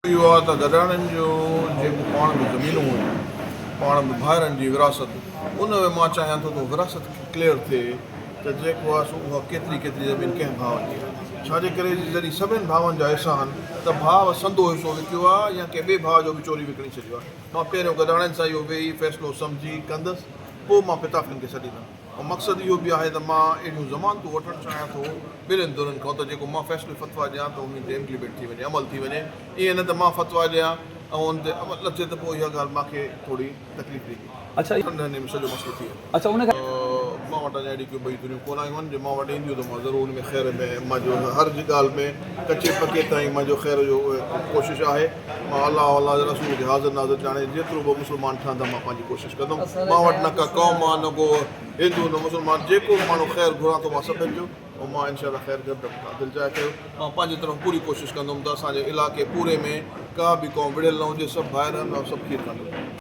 اهو آهي ته گڏاڻين جو جيڪو پاڻ ۾ زمينون هيون، پاڻ ۾ ڀائرن جي وراثت، ان ۾ مان چاهيان ٿو ته وراثت ڪليئر ٿئي ته جيڪو آهي سو اها ڪيتري ڪيتري زمين ڪنهن ڀاء جي آهي. ڇا جي ڪري جڏهن سڀن ڀاون جا حصا آهن ته ڀاء سندو حصو وڪيو آهي يا ڪنهن ٻئي ڀاء جو به چوري وڪڻي ڇڏيو آهي. مان پهريون گڏاڻين سان اهو ويهي فيصلو سمجهي ڪندس پوء مان پتافين کي سڏيندم. ۽ مقصد اهو به آهي ته مان اهڙيون ضمانتون وٺڻ چاهيان ٿو ٻنهين ڌرين کان ته جيڪو مان فيصلي فتويٰ ڏيان ته انهي تي امپليمينٽ ٿي وڃي عمل ٿي وڃي ائين نه ته مان فتويٰ ڏيان ۽ ان تي عمل نه ٿئي ته پوء اها ڳالهه مان کي ٿوري تڪليف ڏيندي. اڇا. انهي ۾ سڄو مسئلو ٿي ويندو. اڇا ان کان. مان وٽ اڃا اهڙي ڪيون ٻئي ڌريون ڪونه آيون آهن جي مان وٽ اينديون ته مان ضرور ان ۾ خير ۾ مان جو هر جي ڳالهه ۾ ڪچي پڪي تائين مان جو خير جو ڪوشش آهي مان الله ۽ الله جي رسول کي حاضر ناظر ڄاڻي جيترو به مسلمان ٺهندا مان پنهنجي ڪوشش ڪندم مان وٽ نه ڪا قوم آ نه ڪو هندو نه مسلمان جيڪو به ماڻهو خير گهران ٿو مان سڀن جو ۽ مان انشاء الله خير گهرندم توهان دلجاء ڪيو مان پنهنجي طرف پوري ڪوشش ڪندم ته اسان جي علائقي پوري ۾ ڪا به قوم وڙهيل نه هجي سڀ ڀائر آهن ۽ سڀ کير کنڊ.